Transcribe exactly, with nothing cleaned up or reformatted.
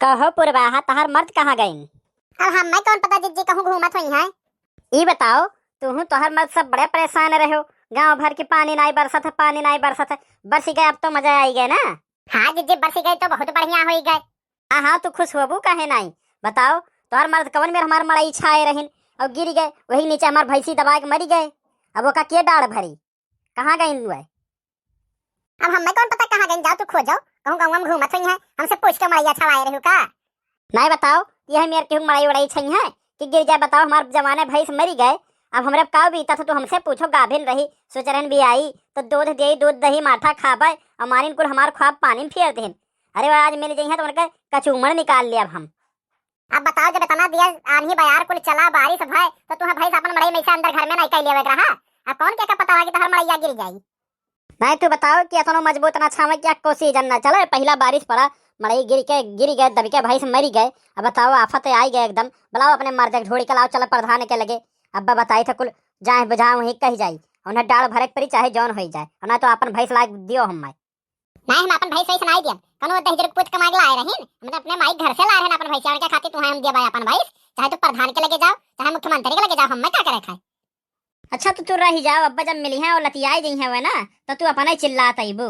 कहो पुरवाहा, तोहर मर्द कहाँ गइन? अब हम्मे कौन पता जिज्जी, कहूँ घूमत होइहैं। ई बताओ, तुहूँ तोहर मर्द सब बड़े परेशान रहो, गाँव भर की पानी नाई बरसत है, पानी नाई बरसत है। बरसी गए, अब तो मजा आई गए ना। हाँ जिज्जी, बरसी गए तो बहुत बढ़िया होई गए। हाँ हाँ, तू खुश होबू काहे नाई? बताओ, तोहर मर्द कवन मेर हमार मड़ई छाए रहिन और गिर गए, वही नीचे हमार भैंसी दबा के मरी गए। अब ओका के डाढ़ भरी? कहाँ गइन हुए? अब हम्मे कौन पता कहाँ गइन, जाओ तू खोजो, कहूँ गाँव में घूमत होइहैं, हमसे पूछ के मड़ैया छवाए रहू का? नाई बताओ, यह मेर केहू मड़ई उड़ई छइहैं कि गिर जाए? बताओ, हमार जवाने भैंस मरी गए, अब हमरे अब का बीतत है, तू हमसे पूछो, गाभिन रही, सुचरन भी आई, तो दूध देई, दूध दही माठा खाबे, और मारिन कुल हमार ख्वाब पानी में फेर देहिन। अरे, वो आज मिल जइहैं तो उनके कचूमर निकाल लेब हम। अब बताओ, जब इतना दिया आन्ही बयार कुल चला, बारिश भय, तो तुहें भैंस अपन मड़ई में से अंदर घर में नाई कइ लेवे के रहा। अब कौन के का पता रहा कि तोहर मड़ैया गिर जाई? नाई, तू बताओ कि इतनो मजबूत ना छावे कि एक्को सीजन ना चले, पहिला बारिश पड़ा, मड़ई गिर के, गिर गए, दबी के भैंस मरी गए। अब बताओ, आफत आई गए एकदम। बुलाओ अपने मर्द के, ढूंढ के लाओ, चलो प्रधान के लगे। अब बताई थे कुल, जाए बुझाए वहीं कही जाई, उन्हें डाढ़ भरे के परी, चाहे जौन होई जाए, और ना तो अपन भैंस लायक दियो हम्मे। नाई, हम अपन भैंस वैस नाई दियब, कौनो दहिजर पूत कमा के लाए रहिन, हम तो अपने माई घर से लाए रहिन अपन भैंस, उनके खातिर तुहें हम दिया भाई अपन भैंस, चाहे तू प्रधान के लगे जाओ, चाहे मुख्यमंत्री के लगे जाओ, हम्मे करे खाए। अच्छा, तो तू रही जाओ, अब्बा जब मिलिहैं और लतियाए जइहैं हुए ना, तो तू अपने चिल्लात अइबू।